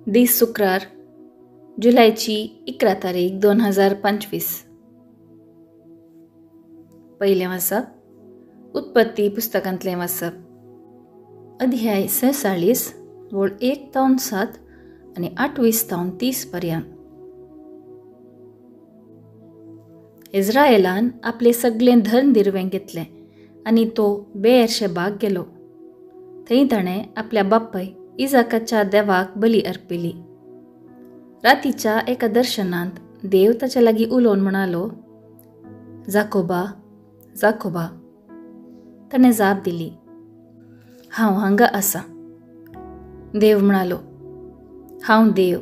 दीस शुक्रार जुलैची 11 तारीख 2025। पयलें वाचप उत्पत्ती पुस्तकांतलें वाचप, अध्याय 46 वळ 1 तावन 7 आनी 28 तावन 30 पर्यंत। इस्रायलान आपले सगळें धन दिरवें घेतलें आनी तो बेअरशेबाक गेलो। थंय ताणें आपल्या बापाय इजाकाच्या देवाक बली अर्पिली। रातीच्या एका दर्शनांत देव ताच्या लागीं उलोवन म्हणालो, जाकोबा जाकोबा। ताणें जाप दिली, हांव हांगा आसा। देव म्हणालो, हांव देव,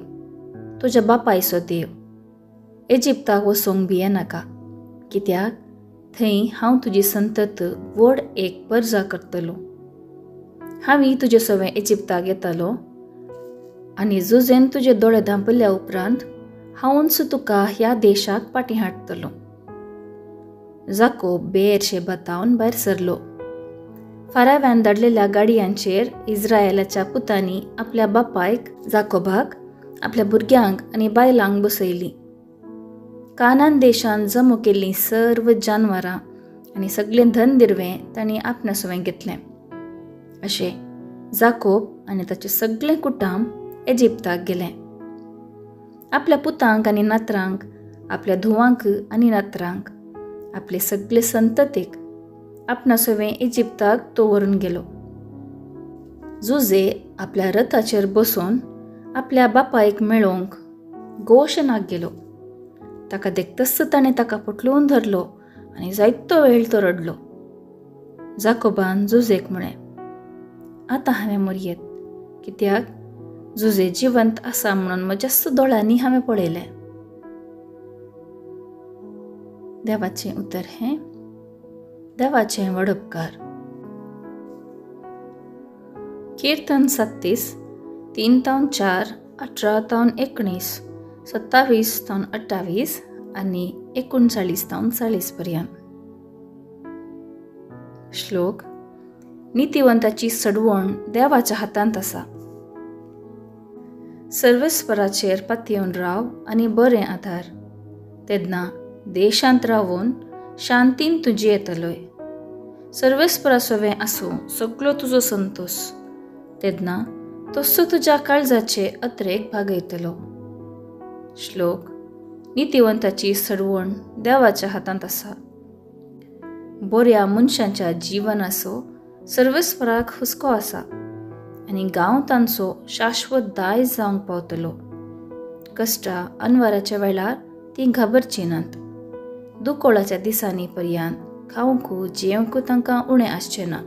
तुज्या बापायचो देव। इजिप्ताक वचूंक भियेनाका, कित्याक थंय हांव तुजी संतत व्हड एक परजा करतलो। हांव तुजे सवें इजिप्ताक येतालो आनी जुजेन तुजे दोळे धांपल्या उपरांत हांवूच तुका ह्या देशाक फाटीं हाडटलो। जाकोब बेअरशेबा तावन भायर सरलो। फाराव्यान धाडलेल्या गाडयांचेर इस्रायलाच्या पुतांनी आपल्या बापायक जाकोबाक, आपल्या भुरग्यांक आनी बायलांक बसयलीं। कानान देशान जमो केल्लीं सर्व जानवरां आनी सगळें धन दिरवें तांणी आपणा सवें घेतलें। अशें जाकोब आनी ताचें सगळें कुटुंब इजिप्ताक गेलें। आपल्या पुतांक आनी नातरांक, आपल्या धुवांक आनी नातरांक, आपले सगळे संततीक आपणा सवें इजिप्ताक तो व्हरून गेलो। जुजे आपल्या रथाचेर बसून आपल्या बापायक मेळोवंक गोशनाक गेलो। ताका देखतच ताणें ताका पोटलून धरलो आनी जायतो वेळ तो रडलो। जाकोबान जुजेक म्हळें, आतां हांवें मरयेत, कित्याक जुजे जिवंत आसा म्हणून म्हज्याच दोळ्यांनी हांवें पळयलें। देवाचें उतर हें देवाचें वडपकार। कीर्तन 37 3 तावन 4 18 तावन 19 27 तावन 28 आनी 39 तावन 40 पर्यंत। श्लोक, नितिवंताची सडवण देवाच्या हातांत आसा। सर्वेस्पराचेर पातयेवन राव आनी बरें आधार, तेन्ना देशांत रावून शांतीन तूं जियेतलोय। सर्वेस्परा सवें आसूं सगळो तुजो संतोस, तेन्ना तस्सो तुज्या काळजाचे अत्रेक भागयतलो। श्लोक, नितिवंताची सडवण देवाच्या हातांत आसा। बऱ्या मनशांच्या जिवनाचो सर्वेस्पराक हुस्को आसा आनी गांव तांचो शाश्वत दायज जावंक पावतलो। कश्टा अनवराच्या वेळार तीं घाबरचीं नात, दुकोळाच्या दिसांनी पर्यंत खावंक जेवंक तांकां उणें आसचें ना।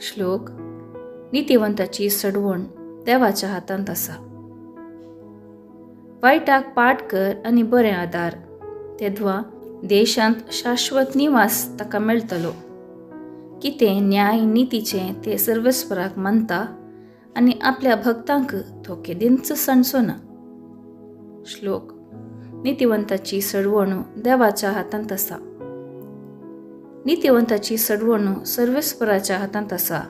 श्लोक, नितिवंताची सडवण देवाच्या हातांत आसा। वायटाक पाट कर आनी बरें आदार, तेद्वा देशांत शाश्वत निवास ताका मेळटलो। कितें न्याय नितीचें ते सर्वेस्पराक मानता आनी आपल्या भक्तांक तो केदींच सांडचो ना। श्लोक, नितिवंताची सडवण देवाच्या हातांत आसा। नितिवंताची सडवण सर्वेस्पराच्या हातांत आसा।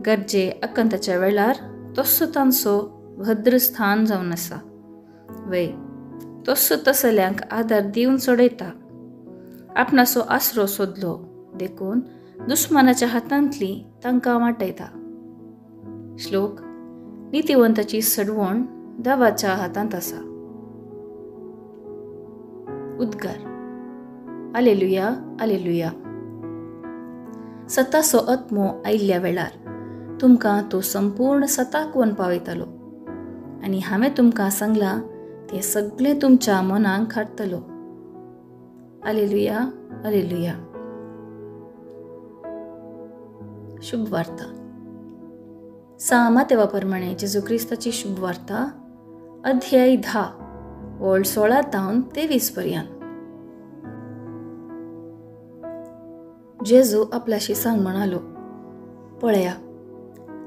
गरजे अकंताच्या वेळार तस्सो तांचो भद्र स्थान जावन आसा। वय तस्सो तसल्यांक आदार दिवन सोडयता। आपणाचो आसरो सोदलो देखून दुस्मानाच्या हातांतली तांकां वाटयता। श्लोक, नितिवंताची सडवण देवाच्या हातांत आसा। उद्गार, आलेलुया आलेलुया। सताचो आत्मो आयिल्ल्या वेळार तुमकां तो संपूर्ण सताक वन पावयतलो आनी हांवें तुमकां सांगलां तें सगळें तुमच्या मनाक हाडटलो। आलेलुया आलेलुया। शुभ वार्ता। सामा प्रमाणे जेजू क्रिस्ताची शुभ वार्ता, अध्याय 10 वळ 16 तावन 23 पर्यंत। जेजू आपल्याशी सांग म्हणालो, पळया,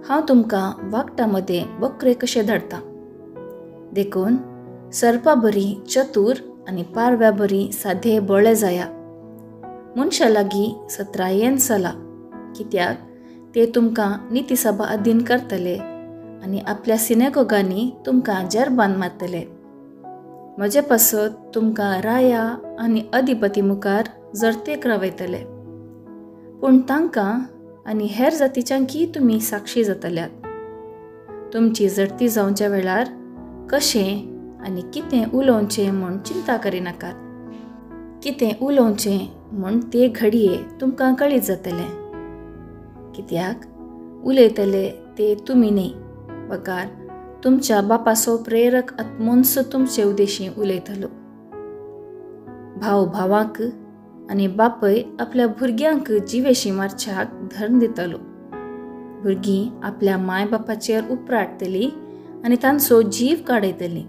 हांव तुमकां वागटा मदें बकरे कशे धाडटा, देखून सर्पा बरी चतूर आनी पारव्या बरी साधे बळे जाया। मनशा लागीं सत्रायेन चला, कित्याक ते तुमकां नितीसभा अधीन करतले आनी आपल्या सिनेगोगांनी तुमकां जेरबान मारतले. म्हजे पासत तुमकां राया आनी अधिपती मुखार जरतेक रावयतले. पूण तांकां आनी हेर जातीच्यांकी तुमी साक्षी जातल्यात. तुमची जडती जावच्या वेळार कशें आनी कितें उलोवचें म्हूण चिंता करिनाकात. कितें उलोवचें म्हूण ते घडये तुमकां कळीत जातलें. कित्याक उलयतले ते तुमी न्ही, बगार तुमच्या बापाचो प्रेरक आत्मोन्स तुमचे उदेशी उलयतलो. भाव भावांक आनी बापय आपल्या भुरग्यांक जिवेशी मारच्याक धर्म दितलो. भुरगीं आपल्या माय बापाचेर उपराटतली आनी तांचो जीव काडयतली.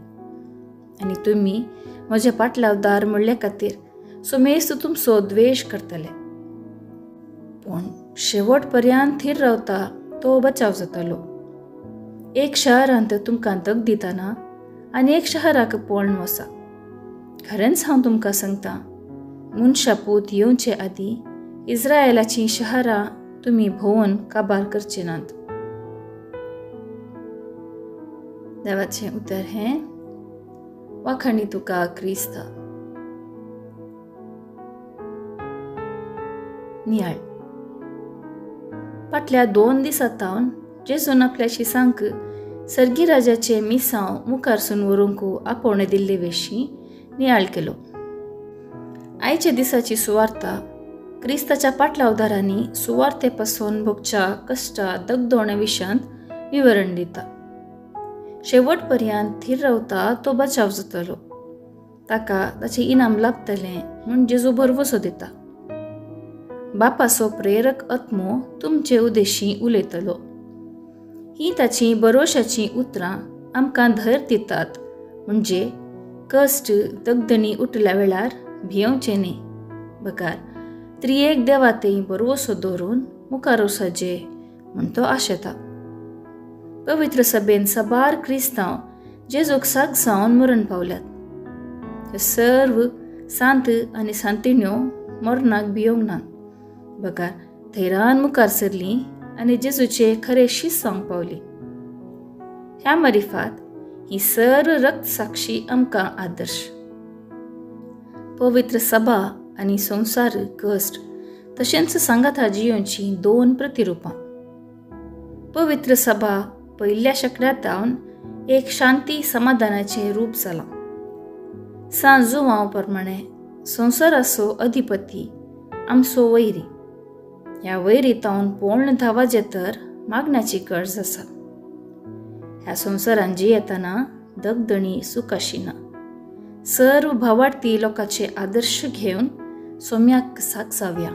आनी तुमी म्हजे पाटलावदार म्हणले खातीर सुमेस्त तुमचो द्वेश करतले. पूण शेवट पर्यंत थीर रावता तो बचाव जातलो. एक शहरांत तुमकां दग दितना आनी एक शहराक पळोवन वसा. खरेंच हांव तुमकां सांगता, मनशा पूत येवचे आदीं इस्रायलाचीं शहरां तुमी भोंवन काबार करचे नात. देवाचें उतर हें. वाखाणी तुका क्रिस्ता. नियाळ. फाटल्या 2 दिसां तावन जेजून आपल्या शिसांक सर्गी राजाचे मिसांव मुखारसून व्हरूंक आपोवणें दिल्ले विशीं नियाळ केलो. आयच्या दिसाची सुवार्ता क्रिस्ताच्या पाटलावदारांनी सुवार्ते पासून भोगच्या कश्टा दगदोण्या विशयांत विवरण दिता. शेवट पर्यंत थीर रावता तो बचाव जातलो. ताका ताचें इनाम लाभतलें म्हूण जेजू भरवसो दिता. बापाचो प्रेरक आत्मो तुमचे उदेशी उलयतलो. ही ताची बरोशाचीं उतरां आमकां धैर्य दितात, म्हणजे कश्ट दगदणी उठल्या वेळार भियोवचें न्ही, बगार त्रियेक देवा थंय बरवसो दवरून मुखार वचचें म्हूण तो आशेता. पवित्र सभेन साबार क्रिस्तांव जेजूक साग जावन मरण पावल्यात. ह्यो सर्व सांत आनी सांतिण्यो मरणाक भियोंक नात, बगार थैरान मुखार सरलीं आनी जेजूचे खरें शीस जावंक पावली. ह्या मरिफात ही सर्व रक्त साक्षी आमकां आदर्श. पवित्र सभा आनी संवसार कश्ट तशेंच सांगाता जियोंची 2 प्रतिरुपां. पवित्र सभा पयल्या शेंकड्यांत एक शांती समाधानाचें रूप जालां. सांत जुवांव प्रमाणे संवसाराचो अधिपती आमचो वैरी. ह्या वैरी तावन पळोवन धांवाचें तर मागण्याची गरज आसा. ह्या संवसारान जियेतना दगदणी सुख आशिना. सर्व भावार्थी लोकांचे आदर्श घेवन सोम्याक साक जावया.